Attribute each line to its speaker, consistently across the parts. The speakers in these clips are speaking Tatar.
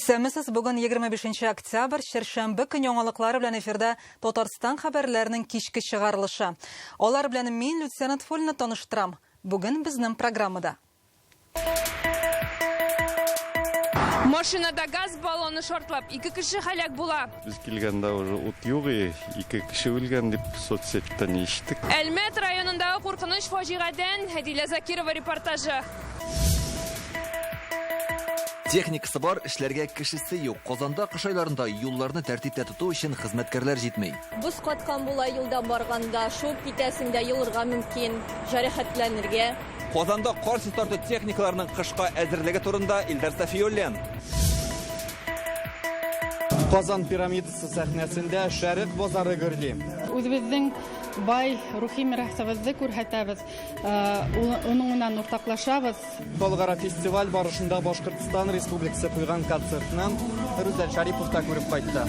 Speaker 1: Исәнмесез, бүген 25 октябрь, чәршәмбе көн яңалыклары белән эфирда Татарстан хәбәрләренең кичке чыгарылышы. Алар белән мин, Люция Нотфуллина, таныштырам. Бүген безнең программада.
Speaker 2: Машинада газ баллоны шартлап, ике кеше һәлак була.
Speaker 3: Без килгәндә уже ут юк и, ике кеше үлгән дип соцсетьтән ишеттек.
Speaker 2: Әлмәт районындагы куркыныч фаҗигадән Әдилә Закирова репортажы.
Speaker 4: Техникасы бар, эшләргә кешесе юк. Казанда кыш айларында юлларны тәртиптә тоту өчен хезмәткәрләр җитми.
Speaker 5: Боз каткан була юлдан барганда, шуып китәсең дә елырга мөмкин, җәрәхәтләнергә.
Speaker 4: Казанда кар чистарту техникаларының кышка әзерлеге турында Илдар Сафиуллин.
Speaker 6: Казан пирамидасы сәхнәсендә Шәрык базары гөрли.
Speaker 7: Үзебезнең бай рухи мирасыбызны күрһәтәбез, уның белән уртаклашабыз.
Speaker 6: Халыкара фестиваль барышында Башкортстан Республикасы куйган концертны Рүзәл Шарипов та күреп кайтты.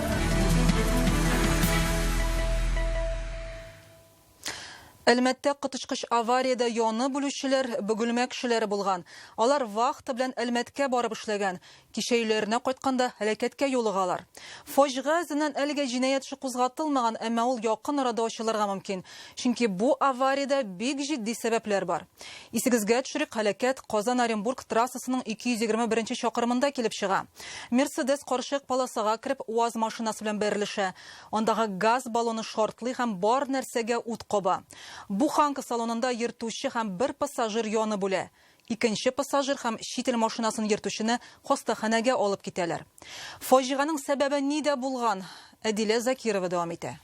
Speaker 1: Әлмәттә коточкыч авариядә янып үлүчеләр Бөгелмә кешеләре булган. Алар вахта белән Әлмәткә барып эшләгән. Кичә өйләренә кайтканда һәлакәткә юлыгалар. Фаҗига эзеннән әлегә җинаять эше кузгатылмаган, әмма ул якын арада ачылырга мөмкин. Чөнки бу авариядә бик җитди сәбәпләр бар. Исегезгә төшерик, һәлакәт Казан-Оренбург трассасының 221 нче чакрымында килеп чыга. Мерседес каршы як полосага кереп, УАЗ машинасы белән бәрелешә. Андагы газ баллоны шартлый һәм бар нәрсәгә ут каба. Буханка салонында йөртүче һәм бер пассажир янып үлә. Икенче пассажир һәм чит ил машинасын йөртүчене хастаханәгә алып китәләр. Фаҗиганең сәбәбе нидә булган? Әдилә Закирова дәвам итә.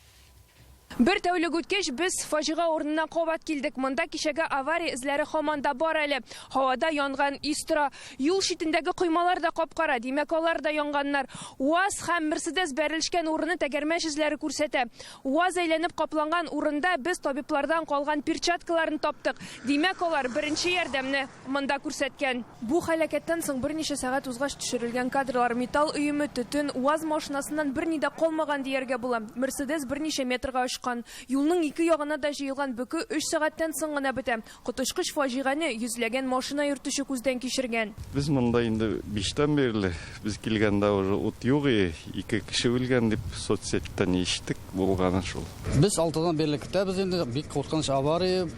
Speaker 2: Бер тәүлек үткәч, без фаҗига урынына кабат килдек. Монда кичәге авария эзләре һаман да бар әле. Һавада янган ис тора. Юл читендәге коймалар да кап-кара, димәк, алар да янганнар. УАЗ һәм Мерседес бәрелешкән урыны тәгәрмәч эзләре күрсәтә. УАЗ әйләнеп капланган урында без табиблардан калган перчаткаларны таптык. Димәк, алар беренче ярдәмне монда күрсәткән. Бу һәлакәттән соң берничә сәгать узгач төшерелгән кадрлар. Металл өеме, төтен, УАЗ машинасыннан берни дә калмаган дияргә була. Мерседес берничә метрга очкан. Юлның ике ягына да җыелган бөке өч сәгатьтән соң гына бетә. Коточкыч фаҗигане йөзләгән машина йөртүче күздән кичергән.
Speaker 3: Без монда инде биштән бирле. Без килгәндә уже ут юк и, ике кеше үлгән дип соцсетьтән ишеттек, булганы шул.
Speaker 8: Без алтыдан бирле көтәбез инде, бик куркыныч авария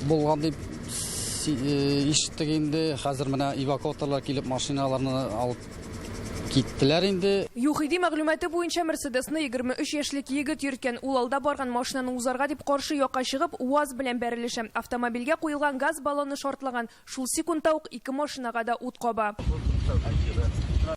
Speaker 8: булган дип ишеттек инде. Хәзер менә эвакуаторлар килеп машиналарны алып Киттеләр инде.
Speaker 2: ЮХИДИ мәгълүматы буенча, Мерседесны 23 яшьлек егет йөрткән. Ул алда барган машинаны узарга дип каршы якка чыгып, УАЗ белән бәрелешә. Автомобильгә куелган газ баллоны шартлаган. Шул секундта ук ике машинага да ут каба.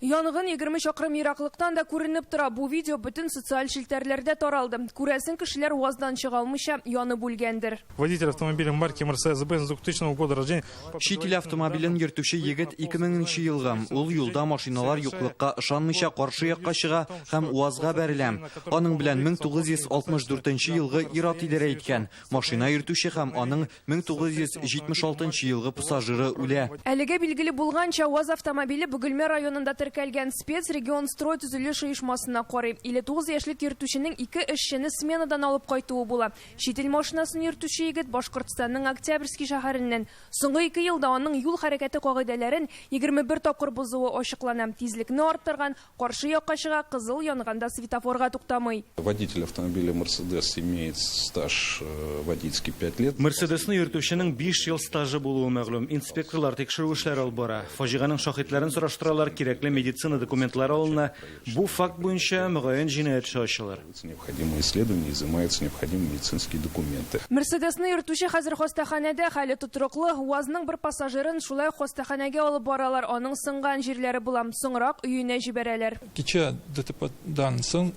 Speaker 2: Янгын 20 чакрым ераклыктан да күренеп тора. Бу видео бөтен социаль челтәрләрдә таралды. Күрәсең, кешеләр УАЗдан чыга алмыйча янып үлгәндер.
Speaker 9: Водитель автомобиля марки Mercedes-Benz 2000 года рождения.
Speaker 10: Чит ил автомобилен йөртүче егет 2000 нче елгы. Ул юлда машиналар юклыкка ышанмыйча каршы якка чыга һәм УАЗга бәрелә. Аның белән 1964 нче елгы ир-ат идарә иткән. Машина йөртүче һәм аның 1976 елгы пассажиры үлә.
Speaker 2: Әлегә билгеле булганча, УАЗ автомобиле Бөгелмә районында теркәлгән Спецрегионстрой төзелеш оешмасына карый. 59 яшьлек йөртүченең ике эшчене сменадан алып кайтуы була. Чит ил машинасын йөртүче егет Башкортстанның Октябрьский шәһәреннән. Соңгы ике елда аның юл хәрәкәте кагыйдәләрен 21 тапкыр бозуы ачыклана. Тизлекне арттырган, каршы якка чыга, кызыл янганда светофорга туктамый.
Speaker 11: Водитель автомобиля Мерседес имеет стаж водительский пять лет.
Speaker 12: Мерседесны йөртүченең биш ел стажы булуы мәгълүм. Инспекторлар тикшерү эшләре алып бара. Фаҗиганең шаһитләрен сораштыралар, кирәкле медицина документлары алына. Бу факт буенча, мөгаен, җинаять эше ачылыр.
Speaker 11: Необходимые исследования, изымаются необходимые медицинские документы.
Speaker 2: Мерседесны йөртүче хәзер хастаханәдә, хәле тотрыклы. УАЗның бер пассажирын шулай ук хастаханәгә алып баралар, аның сынган җирләре була. Соңрак өенә җибәрәләр.
Speaker 9: Кичә ДТПдан соң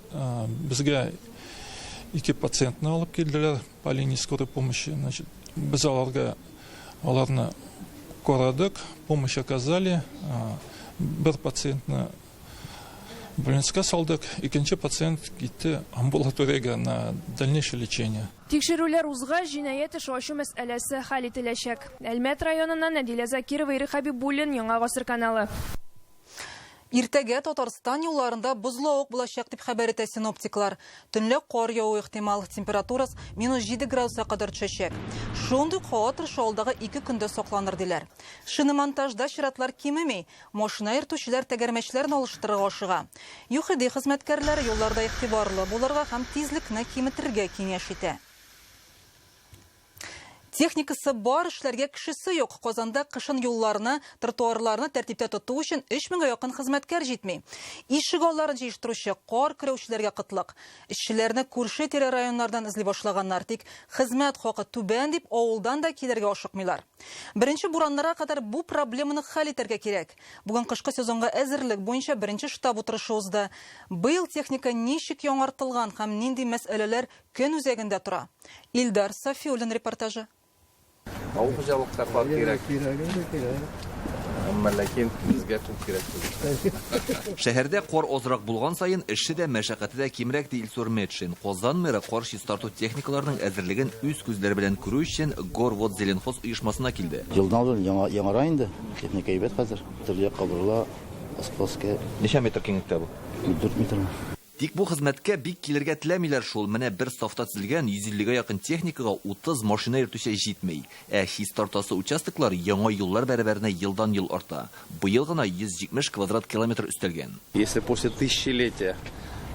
Speaker 9: безгә ике пациентны алып килделәр по линии скорой помощи. Значит, без аларга аларны карадык, помощь оказали. Бер пациентны Больницага салдык, икенче пациент китте амбулаториягә на дальнейшее лечение.
Speaker 2: Тикшерүләр узгач, җинаять эше ачу мәсьәләсе хәл ителәчәк. Әлмәт районыннан Әдилә Закирова, Ирек Хәбибуллин, Яңа Гасыр каналы.
Speaker 1: Иртәгә Татарстан юлларында бозлавык булачак, дип хәбәр итә синоптиклар. Төнлә кар явуы ихтимал, температурасы минус 7 градуска кадәр төшәчәк. Шундый ук һава торышы алдагы ике көндә сакланыр, диләр. Шиномонтажда чиратлар кимеми, машина йөртүчеләр тәгәрмәчләрен алыштырырга ашыга. ЮХИДИ хезмәткәрләре юлларда игътибарлы булырга һәм тизлекне киметергә киңәш итә. Техникасы бар, эшләргә кешесе юк. Казанда кышын юлларны, тротуарларны тәртиптә тоту өчен 3 меңгә якын хезмәткәр җитми. Ишек алларын җыештыручы, кар көрәүчеләргә кытлык. Эшчеләрне күрше-тирә районнардан эзли башлаганнар, тик хезмәт хакы түбән дип авылдан да килергә ашыкмыйлар. Беренче бураннарга кадәр бу проблеманы хәл итәргә кирәк. Бүген кышкы сезонга әзерлек буенча беренче штаб утырышы узды. Быел техника ничек яңартылган һәм нинди мәсьәләләр Көн үзәгендә тора. Илдар Сафиуллин репортажы.
Speaker 13: Авыл хуҗалыкта кар кирәк. Кирәк инде, кирәк. Әмма ләкин безгә күп кирәк түгел.
Speaker 4: Шәһәрдә кар азрак булган саен, эше дә, мәшәкате дә кимрәк, ди Илсур Метшин. Казан мэры кар чистарту техникаларының әзерлеген үз күзләре белән күрү өчен Горводзеленхоз оешмасына килде.
Speaker 14: Елдан-ел яңара инде. Техника әйбәт хәзер. Төрле якка борыла, аска-өскә.
Speaker 4: Ничә метр киңлектә бу?
Speaker 14: 4 метр.
Speaker 4: Тик бу хезмәткә бик килергә теләмиләр шул, менә бер сафта төзелгән 150 гә якын техникага 30 машина йөртүче җитми. Ә чистартасы участоклар яңа юллар бәрабәренә елдан-ел арта. Быел гына 170 квадрат километр өстәлгән.
Speaker 13: Если после тысячелетия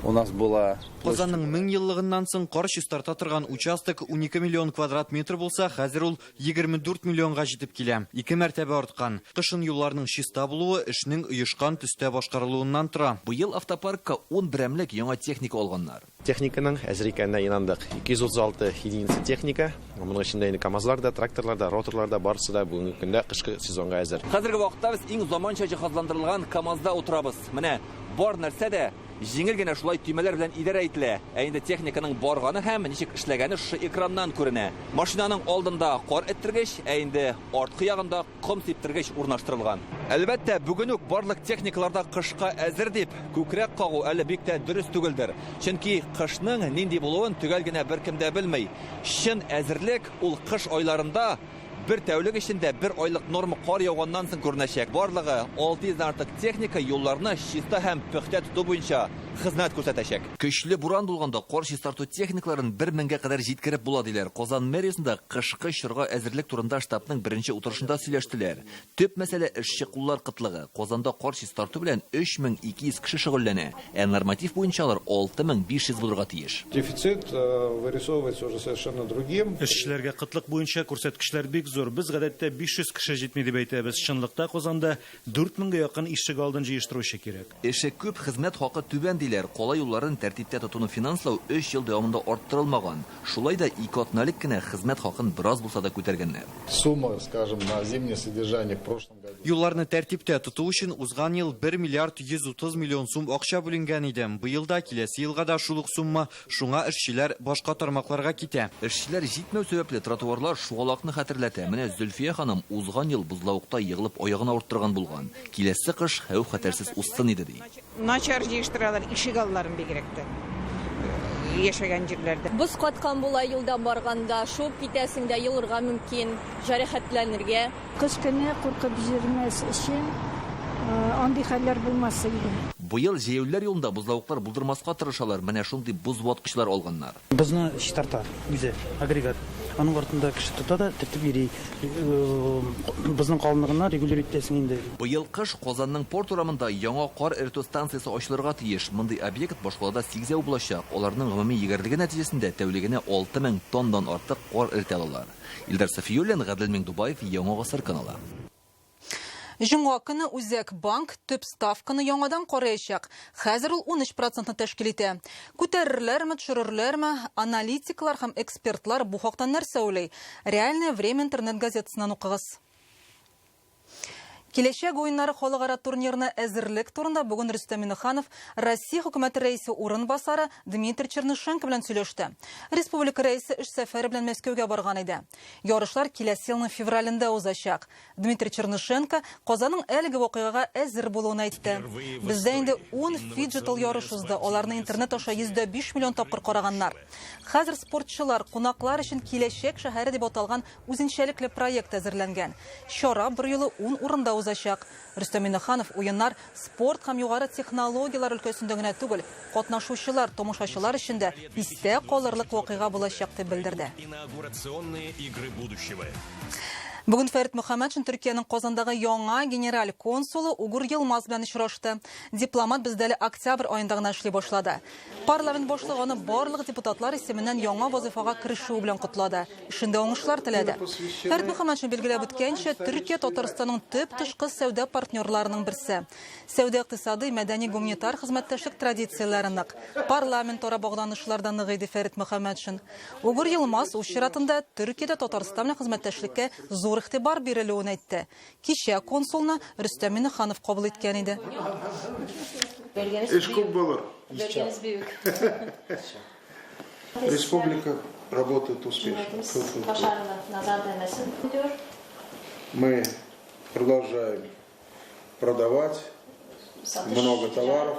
Speaker 13: у нас была.
Speaker 10: Казанның 1000 еллыгыннан соң кар чистарта торган участок 12 миллион квадрат метр булса, хәзер ул 24 миллионга җитеп килә, ике мәртәбә арткан. Кышын юлларның чиста булуы эшнең оешкан төстә башкарылуыннан тора.
Speaker 4: Быел автопаркка ун берәмлек яңа техника алганнар.
Speaker 15: Техниканың әзер икәненә инандык. 236 единица техника, моның эчендә инде КАМАЗлар да, тракторлар да, роторлар да, барысы да бүгенге көндә кышкы сезонга әзер.
Speaker 4: Хәзерге вакытта без иң заманча җиһазландырылган КАМАЗда утырабыз. Менә бар нәрсә дә Җиңел генә шулай төймәләр белән идарә ителә. Ә инде техниканың барганы һәм ничек эшләгәне шушы экраннан күренә. Машинаның алдында кар эттергеч, ә инде арткы ягында ком сиптергеч урнаштырылган. Әлбәттә, бүген үк барлык техникалар да кышка әзер дип күкрәк кагу әле бик тә дөрес түгелдер. Чөнки кышның нинди булуын төгәл генә беркем дә белми. Чын әзерлек ул кыш айларында Бер тәүлек эчендә бер айлык норма кар яуганнан соң күренәчәк. Барлыгы 600 дән артык техника юлларны чиста һәм пөхтә тоту буенча хезмәт күрсәтәчәк. Көчле буран булганда кар чистарту техникаларын бер меңгә кадәр җиткереп була, диләр. Казан мэриясендә кышкы чорга әзерлек турында штабның беренче утырышында сөйләштеләр. Төп мәсьәлә, эшче куллар кытлыгы. Казанда кар чистарту белән 3200 кеше шөгыльләнә. Ә норматив буенча алар 6500 булырга тиеш.
Speaker 16: Дефицит вырисовывается уже совершенно другим.
Speaker 12: Эшчеләргә кытлык буенча күрсәткечләр бик зур. Без гадәттә 500 кеше җитми дип әйтәбез. Чынлыкта Казанда 4 меңгә якын ишегалдын җыештыручы кирәк.
Speaker 4: Эше күп, хезмәт хакы түбән, диләр. Кала юлларын тәртиптә тотуны финанслау өч ел дәвамында арттырылмаган. Шулай да ике атна элек кенә хезмәт хакын бераз булса да күтәргәннәр.
Speaker 16: Сумма, скажем, на зимнее содержание в прошлом году.
Speaker 10: Юлларны тәртиптә тоту өчен узган ел 1 миллиард 130 миллион сум акча бүленгән иде. Быел да, киләсе елга да шул ук сумма, шуңа эшчеләр башка тармакларга китә.
Speaker 4: Эшчеләр җитмәү сәбәпле, тротуарлар шугалакны хәтерләтә. Менә Зөлфия ханым узган ел бозлавыкта егылып аягын авырттырган булган. Киләсе кыш хәвеф-хәтәрсез узсын иде, ди.
Speaker 17: Начар җыештыралар ишегалларын бигрәк тә яшәгән җирләрдә.
Speaker 5: Боз каткан була юлдан барганда, шуып китәсең дә елырга мөмкин, җәрәхәтләнергә.
Speaker 18: Кыш көне куркып җөрмәс өчен андый хәлләр булмас иде.
Speaker 4: Быел җәяүлеләр юлында бозлавыклар булдырмаска тырышалар, менә шундый боз ваткычлар алганнар.
Speaker 19: Бозны чистарта үзе, агрегат. Аның артында кеше тота да төртеп йөри. Бозның калынлыгына регулировать итәсең инде.
Speaker 4: Быел кыш Казанның Порт урамында яңа кар эретү станциясе ачылырга тиеш. Мондый объект башкалада сигезәү булачак. Аларның гомуми егәрлеге нәтиҗәсендә тәүлегенә 6000 тоннадан артык кар эретә алалар. Илдар Сафиуллин, Гадел Миңдубаев, Яңа гасыр каналы.
Speaker 1: Җомга көне Үзәк банк төп ставканы яңадан караячак. Хәзер ул 13 процентны тәшкил итә. Күтәрерләрме, төшерерләрме? Аналитиклар һәм экспертлар бу хакта нәрсә уйлый? Реальное время интернет газетасыннан укыгыз. Киләчәк уеннары халыкара турнирына әзерлек турында бүген Рөстәм Миннеханов Россия хөкүмәте рәисе урынбасары Дмитрий Чернышенко белән сөйләште. Республика рәисе эш сәфәре белән Мәскәүгә барган иде. Ярышлар киләсе елның февралендә узачак. Дмитрий Чернышенко Казанның әлеге вакыйгага әзер булуын әйтте. Бездә инде 10 фиджитал ярыш узды, аларны интернет аша 105 миллион тапкыр караганнар. Хәзер спортчылар, кунаклар өчен Киләчәк шәһәре дип аталган Үзенчәлекле проект әзерләнгән. Чара берьюлы ун урында узачак. узачак. Рөстәм Миңнеханов уеннар спорт һәм югары технологияләр өлкәсендә генә түгел, катнашучылар, тамашачылар өчен дә истә калырлык вакыйга булачак дип белдерде. Бүген Фәрит Мөхәммәтшин Төркиянең Казандагы яңа генераль консулы Угур Йылмаз белән очрашты. Дипломат бездә әле октябрь аенда гына эшли башлады. Парламент башлыгы аны барлык депутатлар исеменнән яңа вазыйфага керешүе белән котлады, эшендә уңышлар теләде. Фәрит Мөхәммәтшин билгеләп үткәнчә, Төркия Татарстанның төп тышкы сәүдә партнерларының берсе. Сәүдә-икътисадый, мәдәни-гуманитар хезмәттәшлек традицияләре нык. Парламентара багланышлар да ныгый, ди Фәрит Мөхәммәтшин. Угур Йылмаз, үз чиратында, Төркиядә Татарстан белән хезмәттәшлеккә зур игътибар бирелүен әйтте. Кичә консулны Рөстәм Миңнеханов кабул иткән иде.
Speaker 16: Эш күп булыр. Республика работает успешно. Мы продолжаем продавать много товаров.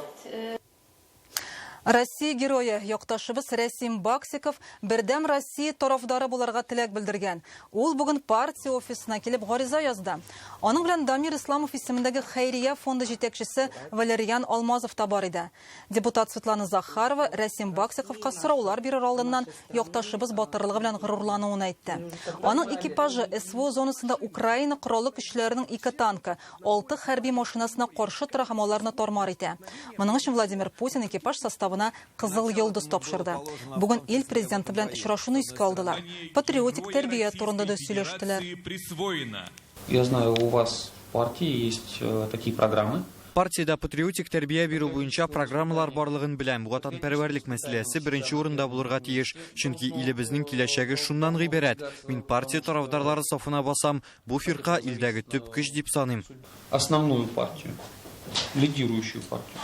Speaker 1: Россия герое, якташыбыз Рәсим Баксиков Бердәм Россия тарафдары буларга теләк белдергән. Ул бүген партия офисына килеп гариза язды. Аның белән Дамир Исламов исемендәге хәйрия фонды җитәкчесе Валериан Алмазов та бар иде. Депутат Светлана Захарова Рәсим Баксиковка сораулар бирер алдыннан якташыбыз батырлыгы белән горурлануын әйтте. Аның экипажы СВО зонасында Украина кораллы көчләренең ике танкы, алты хәрби машинасына каршы тора һәм аларны тар-мар итә. Моның өчен Владимир Путин экипаж составына Кызыл Йолдыз тапшырды. Бүген ил Президенты белән очрашуны искә алдылар. Патриотик тәрбия турында да сөйләштеләр.
Speaker 20: Я знаю, у вас в партии есть э, такие программы.
Speaker 10: Партиядә патриотик тәрбия бирү буенча программалар барлыгын беләм. Ватанпәрвәрлек мәсьәләсе беренче урында булырга тиеш, чөнки илебезнең киләчәге шуннан гыйбарәт. Мин партия тарафдарлары сафына басам, бу фирка илдәге төп көч дип саныйм.
Speaker 20: Основную партию, лидирующую партию.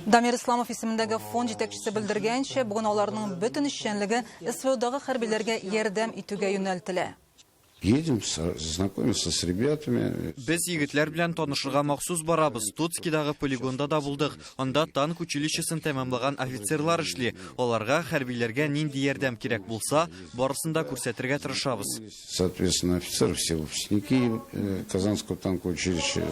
Speaker 1: Дамир Исламов исемендәге фонд җитәкчесе белдергәнчә, бүген аларның бөтен эшчәнлеге СВОдагы хәрбиләргә ярдәм итүгә юнәлтелә.
Speaker 21: Едем знакомиться с ребятами.
Speaker 10: Без егетләр белән танышырга махсус барабыз. Тоцкидагы полигонда да булдык. Анда танк училищесын тәмамлаган офицерлар эшли. Аларга, хәрбиләргә нинди ярдәм кирәк булса, барысын да күрсәтергә тырышабыз.
Speaker 21: Соответственно, офицеры все выпускники э, Казанского танкового училища.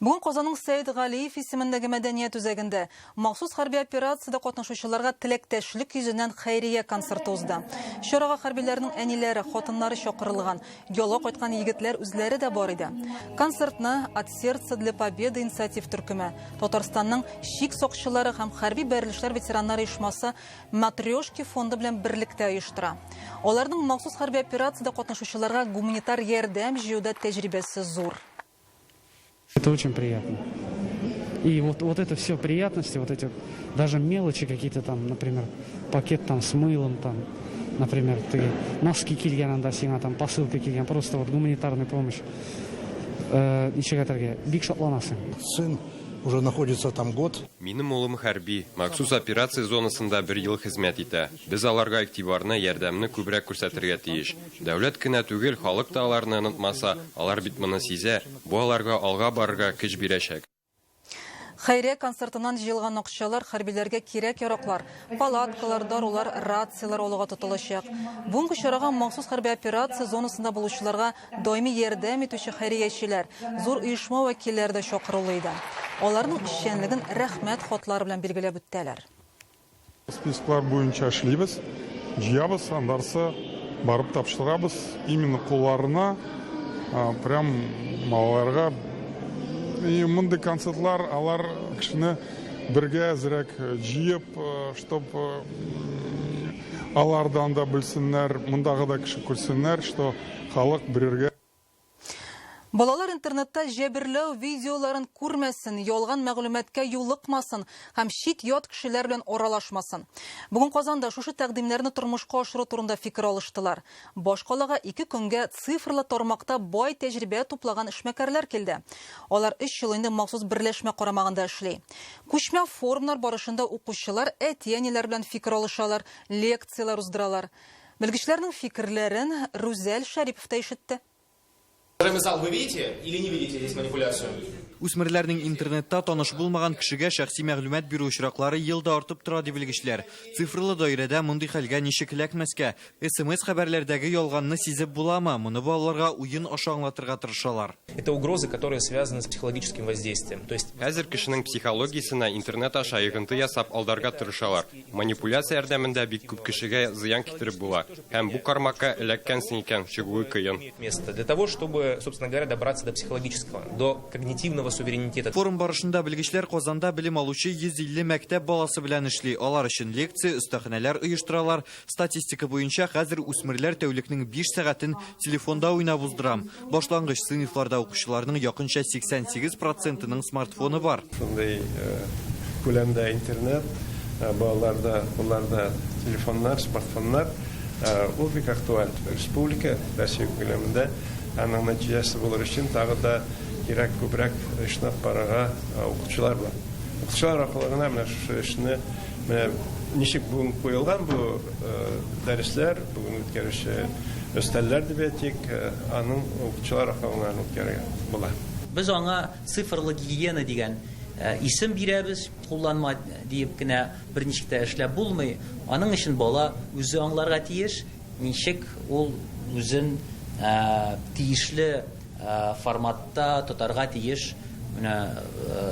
Speaker 1: Бүген Казанның Сәет Галиев исемендәге мәдәният үзәгендә махсус хәрби операциядә катнашучыларга теләктәшлек йөзеннән хәйрия концерты узды. Чарага хәрбиләрнең әниләре, хатыннары чакырылган, яла кайткан егетләр үзләре дә бар иде. Концертны От сердца для победы инициатив төркеме, Татарстанның чик сакчылары һәм хәрби бәрелешләр ветераннары оешмасы Матрешки фонды белән берлектә оештыра. Аларның махсус хәрби операциядә катнашучыларга гуманитар ярдәм җыюда тәҗрибәсе зур.
Speaker 19: Это очень приятно. И вот, вот это все приятности, вот эти даже мелочи какие-то там, например, пакет там с мылом там, например, ты носки килгән анда сиңа там посылка килгән, просто вот гуманитарная помощь. Э, ничек әйтергә, бик шатланасың.
Speaker 16: Сын уже находится там год.
Speaker 22: Минем улым хәрби, махсус операция зонасында бер ел хезмәт итә. Без аларга игътибарны, ярдәмне күбрәк күрсәтергә тиеш. Дәүләт кенә түгел, халык та аларны онытмаса, алар бит моны сизә, бу аларга алга барырга көч бирәчәк.
Speaker 1: Хәйрия концертыннан җыелган акчалар хәрбиләргә кирәк-яраклар, палаткалар, дарулар, рацияләр алуга тотылачак. Бүгенге чарага махсус хәрби операция зонасында булучыларга даими ярдәм итүче хәйриячеләр, зур оешма вәкилләре дә чакырулы иде. Аларның эшчәнлеген рәхмәт хатлары белән билгеләп үттеләр.
Speaker 23: Списоклар буенча эшлибез, җыябыз, андарсы барып тапшырабыз именно кулларына, прям малайларга. И мондый концертлар алар кешене бергә әзрәк җыеп, чтоб алар да анда белсеннәр, мондагы да кеше күрсеннәр, что халык бергә.
Speaker 1: Балалар интернетта җәберләү видеоларын күрмәсен, ялган мәгълүматка юлыкмасын һәм чит-ят кешеләр белән аралашмасын. Бүген Казанда шушы тәкъдимнәрне тормышка ашыру турында фикер алыштылар. Башкалага ике көнгә цифрлы тармакта бай тәҗрибә туплаган эшмәкәрләр килде. Алар өч ел инде махсус берләшмә карамагында эшли. Күчмә форумнар барышында укучылар әти-әниләр белән фикер алышалар, лекцияләр уздыралар. Белгечләрнең фикерләрен Рүзәл Шәрипов та ишетте.
Speaker 24: Зал вы видите или не видите здесь манипуляцию?
Speaker 10: Үсмерләрнең интернетта таныш булмаган кешегә шәхси мәгълүмат бирү очраклары ел да артып тора, ди белгечләр. Цифрлы даирәдә мондый хәлгә ничек эләкмәскә? СМС-хәбәрләрдәге ялганны сизеп буламы? Моны балаларга уен аша аңлатырга тырышалар.
Speaker 3: Это угрозы, которые связаны с психологическим воздействием. То есть
Speaker 22: Хәзер кешенең психологиясенә интернет аша йогынты ясап алдарга тырышалар. Манипуляция ярдәмендә бик күп кешегә зыян китереп була. Һәм бу кармакка эләккәнсең икән, чыгуы кыен.
Speaker 3: место для того, чтобы, собственно говоря, добраться до психологического, до когнитивного суверенитета.
Speaker 10: Форум барышында белгечләр Казанда белем алучы 150 мәктәп баласы белән эшли. Алар өчен лекция, остаханәләр оештыралар. Статистика буенча хәзер үсмерләр тәүлекнең 5 сәгатен телефонда уйнап уздыра. Башлангыч сыйныфларда укучыларның якынча 88 процентының смартфоны бар.
Speaker 6: Шундый күләмдә интернет, балаларда, кулларда телефоннар, смартфоннар, ул бик актуаль. Республика, Россия күләмендә аның нәтиҗәсе булыр өчен тагы да кирәк күбрәк эшне карарга укытучылар белән. Укытучылар аркылы гына менә шушы эшне менә ничек бүген куелган бу дәресләр, бүген үткәрүче өстәлләр дип әйтик, аның укытучылар аркылы гына үткәрергә була.
Speaker 7: Без аңа цифрлы гигиена дигән исем бирәбез, кулланма диеп кенә берничек тә эшләп булмый. Аның өчен бала үзе аңларга тиеш, ничек ул үзен тиешле форматта тотарга тиеш менә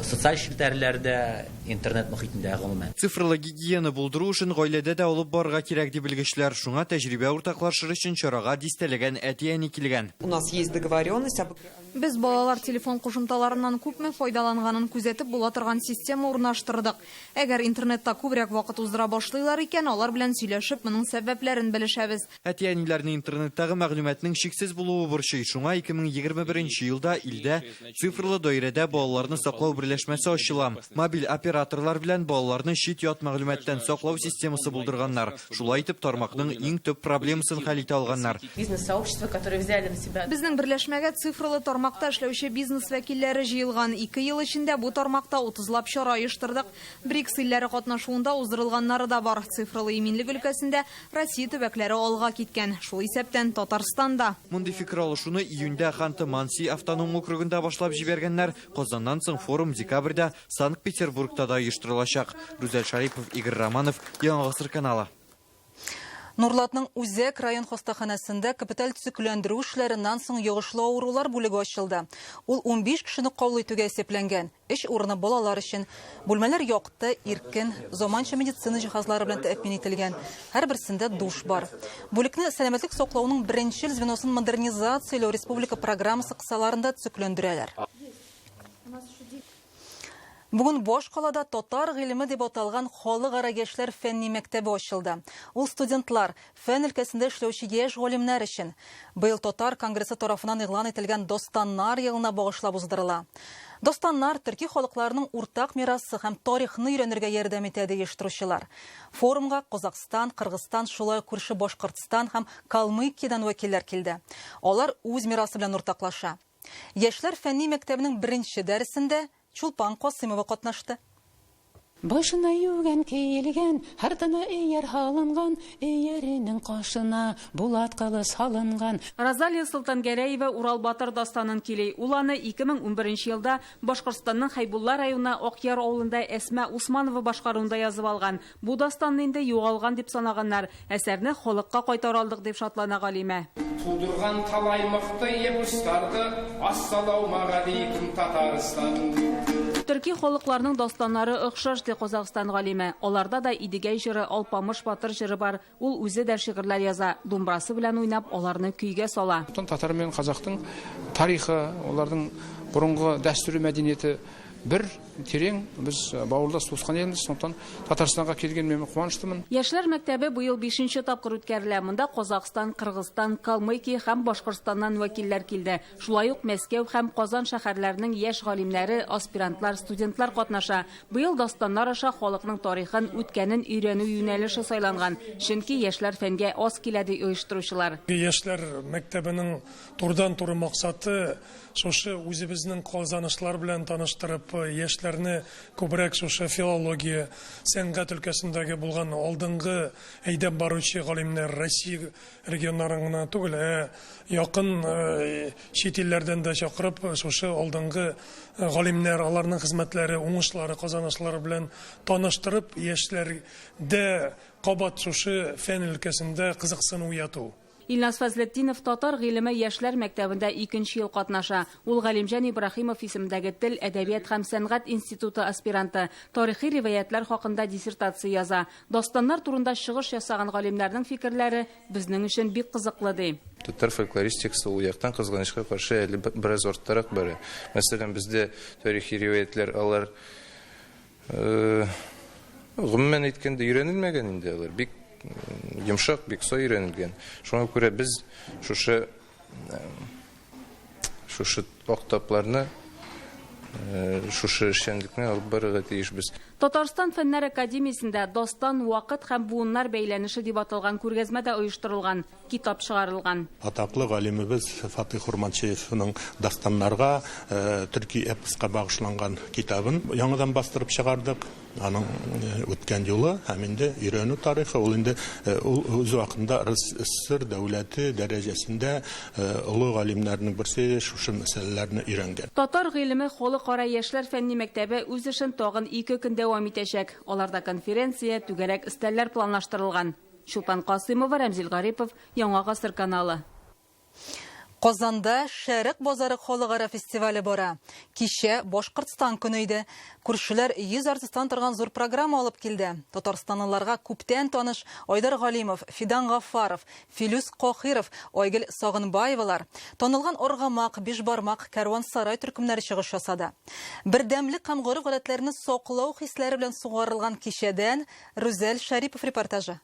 Speaker 7: социаль челтәрләрдә, интернет мохитендә гомумән.
Speaker 10: Цифрлы гигиена булдыру эшен гаиләдә дә алып барырга кирәк, ди белгечләр. Шуңа тәҗрибә уртаклашыр өчен чарага дистәләгән әти-әни килгән.
Speaker 24: У нас есть договоренность об
Speaker 25: Без балалар телефон кушымталарыннан күпме файдаланганын күзәтеп була торган система урнаштырдык. Әгәр интернетта күбрәк вакыт уздыра башлыйлар икән, алар белән сөйләшеп, моның сәбәпләрен белешәбез.
Speaker 10: Әти-әниләрне интернеттагы мәгълүматның чиксез булуы борчый. Шуңа 2021 елда илдә цифрлы даирәдә балаларны саклау берләшмәсе ачыла. Мобиль операторлар белән балаларны чит-ят мәгълүматтан саклау системасы булдырганнар. Шулай итеп тармакның иң төп проблемасын хәл итә алганнар.
Speaker 26: Бизнес-сообщество, которое взяли на себя.
Speaker 25: Безнең берләшмәгә цифрлы тармакта эшләүче бизнес вәкилләре җыелган. 2 ел эчендә бу тармакта 30лап чара оештырдык. БРИКС илләре катнашуында уздырылганнары да бар. Цифрлы иминлек өлкәсендә Россия төбәкләре алга киткән. Шул исәптән Татарстанда.
Speaker 10: Мондый фикер алышуны июньдә Ханты-Манси автоном округында башлап җибәргәннәр. Казаннан соң форум декабрьдә Санкт-Петербургта да оештырылачак. Рүзәл Шарипов, Игорь Романов, Яңа Гасыр каналы.
Speaker 1: Нурлатның үзәк район хастаханәсендә капиталь төзекләндерү эшләреннән соң йогышлы авырулар бүлеге ачылды. Ул 15 кешене кабул итүгә исәпләнгән. Эш урыны балалар өчен. Бүлмәләр якты, иркен, заманча медицина җиһазлары белән тәэмин ителгән. Һәрберсендә душ бар. Бүлекне сәламәтлек саклауның беренчел звеносын модернизацияләү республика программасы кысаларында төзекләндерәләр. Бүген баш калада татар гыйлеме дип аталган халыкара яшьләр фәнни мәктәбе ачылды. Ул студентлар, фән өлкәсендә эшләүче яшь галимнәр өчен. Быел татар конгрессы тарафыннан игълан ителгән Достаннар елына багышлап уздырыла. Достаннар төрки халыкларының уртак мирасы һәм тарихны өйрәнергә ярдәм итә, ди оештыручылар. Форумга Казахстан, Кыргызстан, шулай ук күрше Башкортстан һәм Калмыкиядан вәкилләр килде. Алар үз мирасы белән уртаклаша. Яшьләр фәнни мәктәбенең беренче дәресендә Чулпан Касымова катнашты.
Speaker 27: Башына югән киелгән, артына эйәр һалынган, эйәренең кашына булат кылы салынган.
Speaker 28: Розалия Солтангәрәева Урал Батыр дастанын көйли. Ул аны 2011 елда Башкортстанның Хәйбулла районы Акъяр авылында Әсмә Усманова башкаруында язып алган. Бу дастанны инде югалган дип санаганнар. Әсәрне халыкка кайтара алдык дип шатлана галимә.
Speaker 29: Тудырган талай мыкты эпосларды, Ассалаумагалейкум, Татарстан.
Speaker 28: Төрки халыкларның дастаннары охшаш, ди Казахстан галиме. Аларда да Идегәй җыры, Алпамыш батыр җыры бар. Ул үзе дә шигырьләр яза, думбрасы белән уйнап, аларны көйгә сала.
Speaker 29: Татар менән казахтың тарихы, аларның борынгы дәстүре, мәдәнияте бер терең, без бауырлас туысқан елміз, сондықтан Татарстанға келген мен қуаныштымын.
Speaker 28: Яшьләр мәктәбе быел 5 тапкыр үткәрелә. Монда Казахстан, Кыргызстан, Калмыкия һәм Башкортстаннан вәкилләр килде. Шулай ук Мәскәү һәм Казан шәһәрләренең яшь галимнәре, аспирантлар, студентлар катнаша. Быел дастаннар аша халыкның тарихын, үткәнен өйрәнү юнәлеше сайланган. Чөнки яшьләр фәнгә аз килә, ди оештыручылар.
Speaker 30: Яшьләр мәктәбенең турыдан-туры максаты шушы үзебезнең казанышлар белән таныштырып,
Speaker 2: чакырып, яшьләрне күбрәк шушы филология, сәнгать өлкәсендәге булган алдынгы әйдәп баручы галимнәр Россия регионнарын гына түгел, ә якын чит илләрдән дә чакырып, шушы алдынгы галимнәр, аларның хезмәтләре, уңышлары, казанышлары белән таныштырып, яшьләрдә кабат шушы фән өлкәсендә кызыксыну уяту.
Speaker 28: Илназ Фазлетдинов татар гыйлеме яшьләр мәктәбендә икенче ел катнаша. Ул Галимҗан Ибраһимов исемендәге тел, әдәбият һәм сәнгать институты аспиранты, тарихи риваятьләр хакында диссертация яза. Дастаннар турында чыгыш ясаган галимнәрнең фикерләре безнең өчен бик кызыклы, ди.
Speaker 8: Татар фольклористикасы ул яктан кызганычка каршы әле бераз арттарак бара. Мәсәлән, бездә тарихи риваятьләр алар гомумән әйткәндә өйрәнелмәгән инде алар. Бик йомшак, бик сай өйрәнелгән. Шуңа күрә без шушы шушы ак тапларны шушы эшчәнлекне алып барырга тиешбез.
Speaker 28: Татарстан Фәннәр академиясендә Дастан, вакыт һәм буыннар бәйләнеше дип аталган күргәзмә дә оештырылган, китап чыгарылган.
Speaker 9: Атаклы галимебез Фатыйх Урманчеевның дастаннарга, төрки эпоска багышланган китабын яңадан бастырып чыгардык. Аның үткән юлы һәм инде өйрәнү тарихы, ул инде ул үз вакытында РССР дәүләте дәрәҗәсендә олы галимнәрнең берсе шушы мәсьәләләрне өйрәнгән.
Speaker 28: Татар гыйлеме халыкара яшьләр фәнни мәктәбе үз эшен тагын ике көн дәвам итәчәк. Аларда конференция, түгәрәк өстәлләр планлаштырылган. Чулпан Касыймова, Рәмзил Гарипов, Яңа гасыр каналы.
Speaker 1: Казанда Шәрык базары халыкара фестивале бара. Кичә Башкортстан көне иде. Күршеләр 100 артисттан торган зур программа алып килде. Татарстанлыларга күптән таныш Айдар Галимов, Фидан Гаффаров, Филүс Кахиров, Айгөл Сагынбаевалар, танылган Аргамак, Бишбармак, Кәрван-сарай төркемнәре чыгыш ясады. Бердәмлек һәм гореф-гадәтләрне саклау хисләре белән сугарылган кичәдән Рүзәл Шәрипов репортажы.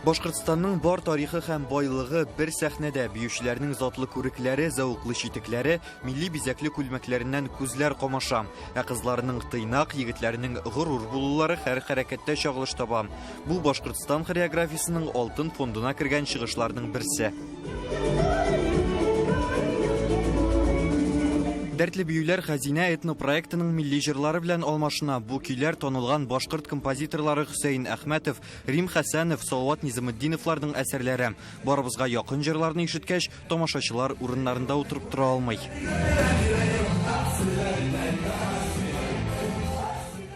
Speaker 10: Башкортстанның бар тарихы һәм байлыгы бер сәхнәдә. Биючеләрнең затлы күрекләре, зәвыклы читекләре, милли бизәкле күлмәкләреннән күзләр камаша. Ә кызларының тыйнак, егетләренең горур булулары һәр хәрәкәттә чагылыш таба. Бу Башкортстан хореографиясенең алтын фондына кергән чыгышларның берсе. Дәртле биюләр Хәзинә этнопроектының милли җырлары белән алмашына. Бу көйләр танылган башкорт композиторлары Хөсәен Әхмәтов, Рим Хәсәнов, Салават Низаметдиновларның әсәрләре. Барыбызга якын җырларны ишеткәч, тамашачылар урыннарында утырып тора алмый.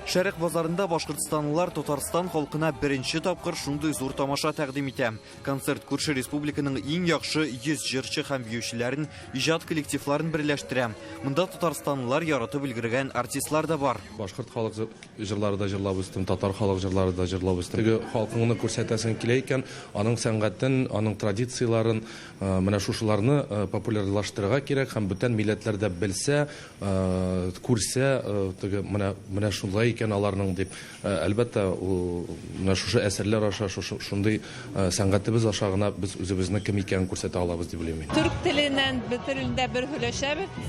Speaker 10: Шәрык базарында башкортстанлылар Татарстан халкына беренче тапкыр шундый зур тамаша тәкъдим итә. Концерт күрше республиканың иң яхшы 100 җырчы һәм биючеләрен, иҗат коллективларын берләштерә. Монда татарстанлылар яратып өлгергән артистлар да бар.
Speaker 11: Башкорт халык җырлары да җырлап үстем, татар халык җырлары да җырлап үстем. Теге халкыңны күрсәтәсең килә икән, аның сәнгатен, аның традицияләрен, менә шушыларны популярлаштырырга кирәк һәм бүтән милләтләр дә белсә, күрсә, теге менә менә шулай икән аларның дип. Әлбәттә, ул менә шушы әсәрләр аша, шушы шундый сәнгатебез аша гына без үзебезне кем икәнен күрсәтә алабыз дип уйлыйм мин.
Speaker 26: Төрк теленнән телендә бер һөйләшәбез.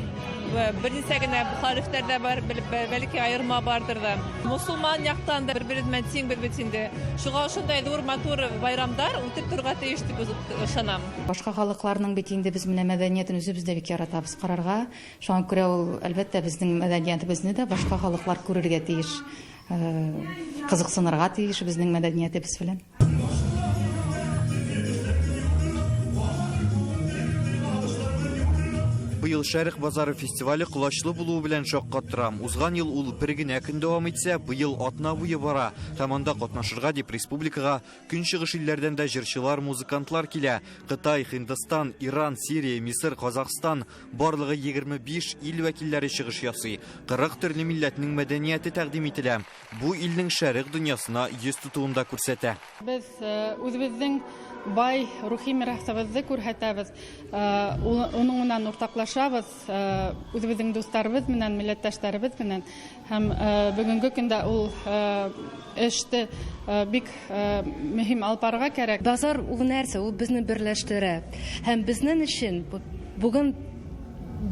Speaker 26: Берничә генә хәрефләр дә бар, бәлки аерма бардыр да. Мусулман яктан да бер-беребез белән тиңбез бит инде. Шуңа шундай зур матур байрамдар үтеп торырга тиеш дип ышанам.
Speaker 12: Башка халыкларның бит инде без менә мәдәниятен үзебез дә бик яратабыз карарга. Шуңа күрә ул, әлбәттә, безнең мәдәниятебезне дә башка халыклар күрергә тиеш, кызыксынырга тиеш безнең мәдәниятебез белән.
Speaker 10: Быел Шәрык базары фестивале колачлы булуы белән шаккаттыра. Узган ел ул бер генә көн дәвам итсә, быел атна буе бара. Һәм анда катнашырга дип республикага Көнчыгыш илләрдән дә җырчылар, музыкантлар килә. Кытай, Һиндстан, Иран, Сирия, Мисыр, Казахстан барлыгы 25 ил вәкилләре чыгыш ясый. 40 төрле милләтнең мәдәнияте тәкъдим ителә. Бу илнең шәрык дөньясына йөз тотуын да күрсәтә.
Speaker 13: Без үзебезнең бай рухи мирасыбызны күрһәтәбез, уның белән уртаклашабыз, үзебезнең дусларыбыз белән, милләттәшләребез белән. Һәм бүгенге көндә ул эште бик мөһим алып барырга кәрәк.
Speaker 14: Базар ул нәрсә? Ул безне берләштерә. Һәм безнең өчен бүген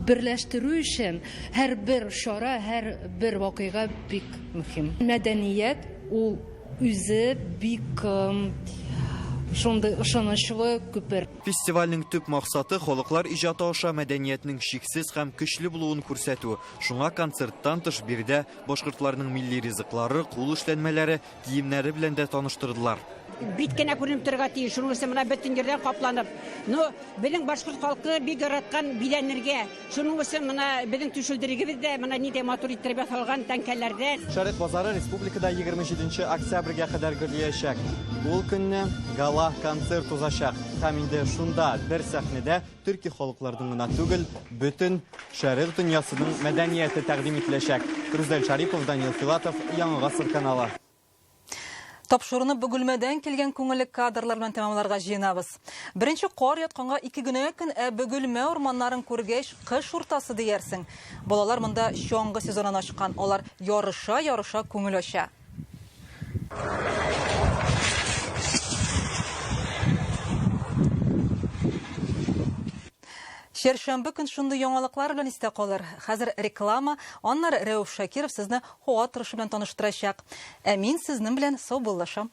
Speaker 14: берләштерү өчен һәрбер чара, һәрбер вакыйга бик мөһим. Мәдәният ул үзе бик Шундый ышанычлы күпер.
Speaker 10: Фестивальнең төп максаты халыклар иҗаты аша мәдәниятнең шиксез һәм көчле булуын күрсәтү. Шуңа концерттан тыш биредә башкортларның милли ризыклары, кул эшләнмәләре, киемнәре белән дә таныштырдылар.
Speaker 4: Бит кенә күренеп торырга тиеш, шунысы менә бөтен җирдән капланып. Но безнең башкорт халкы бик яраткан биләнергә. Шуның өчен менә безнең түшелдерегебез дә менә нидә матур иттереп ясалган тәңкәләрдән.
Speaker 10: Шәрык базары республикада 27 октябрьгә кадәр гөрлиячәк. Ул көнне гала концерт узачак. Һәм инде шунда бер сәхнәдә төрки халыкларның гына түгел, бөтен Шәрык дөньясының мәдәнияте тәкъдим ителәчәк. Рүзәл Шарипов, Данил Филатов, Яңа Гасыр каналы.
Speaker 1: Тапшыруны Бөгелмәдән килгән күңелле кадрлар белән тәмамларга җыенабыз. Беренче кар ятканга ике генә көн, ә Бөгелмә урманнарын күргәч, кыш уртасы диярсең. Балалар монда чаңгы сезонын ачкан. Алар ярыша-ярыша күңел ача. Чәршәмбе көн шундый яңалыклар белән истә калыр. Хәзер реклама, аннары Рәүф Шакиров сезне һава торышы белән таныштырачак. Ә мин сезнең белән саубуллашам.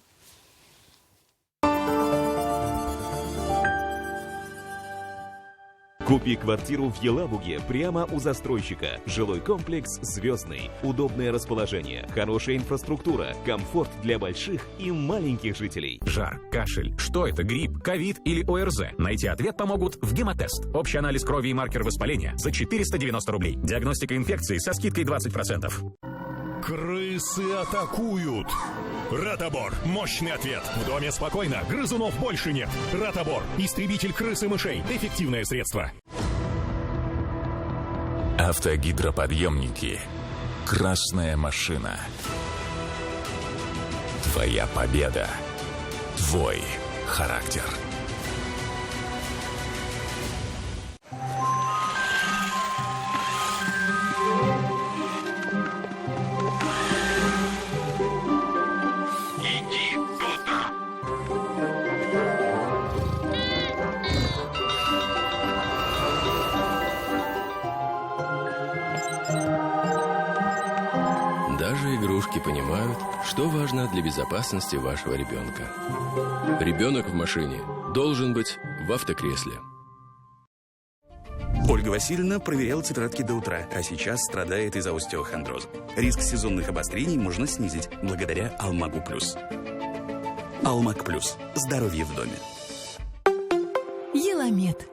Speaker 5: Купи квартиру в Елабуге прямо у застройщика. Жилой комплекс «Звездный». Удобное расположение, хорошая инфраструктура, комфорт для больших и маленьких жителей.
Speaker 15: Жар, кашель. Что это, грипп, ковид или ОРЗ? Найти ответ помогут в Гемотест. Общий анализ крови и маркер воспаления за 490 рублей. Диагностика инфекции со скидкой 20%.
Speaker 17: Крысы атакуют! Ратобор. Мощный ответ. В доме спокойно. Грызунов больше нет. Ратобор. Истребитель крыс и мышей. Эффективное средство.
Speaker 18: Автогидроподъемники. Красная машина. Твоя победа. Твой характер.
Speaker 19: Иди туда.
Speaker 20: Даже игрушки понимают, что важно для безопасности вашего ребенка. Ребенок в машине должен быть в автокресле.
Speaker 21: Ольга Васильевна проверяла тетрадки до утра, а сейчас страдает из-за остеохондроза. Риск сезонных обострений можно снизить благодаря Алмагу Плюс. Алмаг Плюс. Здоровье в доме.
Speaker 24: Еламед.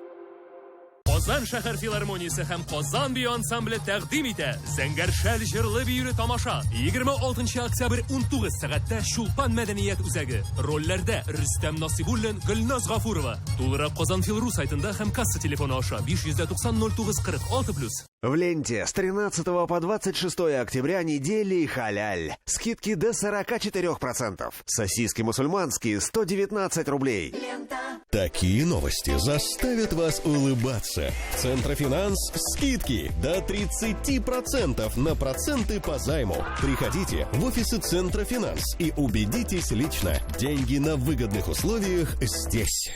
Speaker 30: Казан шәһәр филармониясе һәм Казан бию ансамбле тәкъдим итә. Зәңгәр шәл җырлы биюле тамаша. 26 октябрь 19 сәгатьтә Чулпан мәдәният үзәге. Рольләрдә Рөстәм Насибуллин, Гөлназ Гафурова. Тулырак Казан Филру сайтында һәм касса телефоны аша 590 09 46 плюс.
Speaker 31: В ленте с 13 по 26 октября недели халяль. Скидки до 44%. Сосиски мусульманские 119 рублей.
Speaker 32: Такие новости заставят вас улыбаться. В Центрофинанс скидки до 30% на проценты по займу. Приходите в офисы Центрофинанс и убедитесь лично. Деньги на выгодных условиях здесь.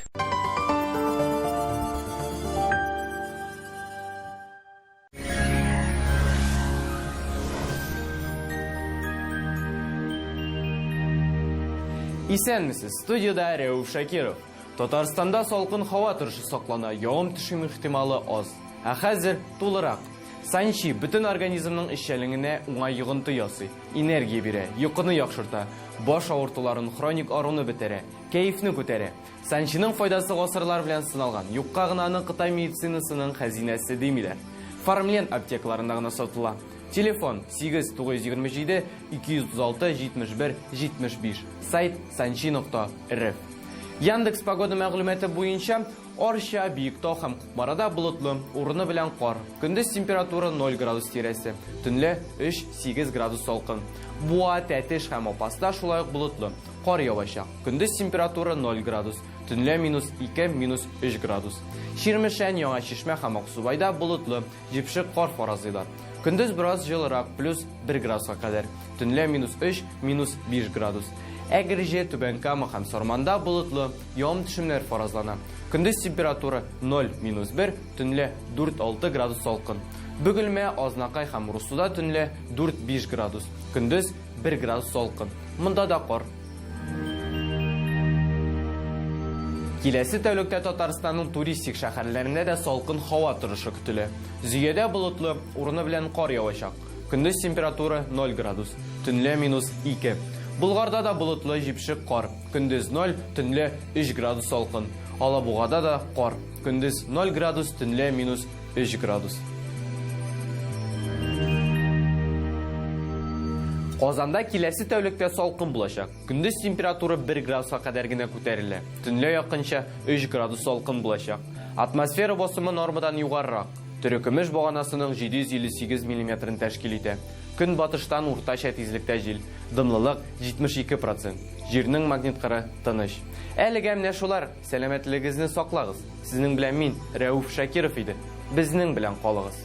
Speaker 33: Исәнмесез, студиядә Рәүф Шакиров. Татарстанда салкын һава торышы саклана, явым-төшем ихтималы аз. Ә хәзер тулырак. Санчи бөтен организмның эшчәнлегенә уңай йогынты ясый, энергия бирә, йокыны яхшырта, баш авыртуларын, хроник аруны бетерә, кәефне күтәрә. Санчиның файдасы гасырлар белән сыналган, юкка гына аны Кытай медицинасының хәзинәсе димиләр. Фармлен аптекаларында гына сатыла. Телефон 8 927 236 71 75. Сайт санчи.рф. Яндекс погода мәгълүматы буенча Арча, Биектау һәм Кукмарада болытлы, урыны белән кар. Көндез температура 0 градус тирәсе, төнлә 3-8 градус салкын. Буа, Тәтеш һәм Апаста шулай ук болытлы, кар явачак. Көндез температура 0 градус, төнлә минус 2, минус 3 градус. Чирмешән, Яңа Чишмә һәм Аксубайда болытлы, җепшек кар фаразлыйлар. Көндез бераз җылырак, плюс 1 градуска кадәр. Төнлә минус 3, минус 5 градус. Әгерҗе, Түбән Кама һәм Сарманда болытлы, явым-төшемнәр фаразлана. Көндез температура 0, минус 1, төнлә 4-6 градус салкын. Бөгелмә, Азнакай һәм Урыссуда төнлә 4-5 градус, көндез 1 градус салкын. Монда да кар. Киләсе тәүлектә Татарстанның туристик шәһәрләрендә дә салкын һава торышы көтелә. Зөядә болытлы, урыны белән кар явачак. Көндез температура 0 градус, төнлә минус 2. Болгарда да болытлы, җепшек кар. Көндез 0, төнлә 3 градус салкын. Алабугада да кар. Көндез 0 градус, төнлә минус 3 градус. Казанда киләсе тәүлектә салкын булачак. Көндез температура 1 градуска кадәр генә күтәрелә. Төнлә якынча 3 градус салкын булачак. Атмосфера басымы нормадан югарырак. Терекөмеш баганасының 758 миллиметрын тәшкил итә. Көнбатыштан уртача тизлектә җил. Дымлылык 72 процент. Җирнең магнит кыры тыныч. Әлегә менә шулар. Сәламәтлегегезне саклагыз. Сезнең белән мин, Рәүф Шакиров иде. Безнең белән калыгыз.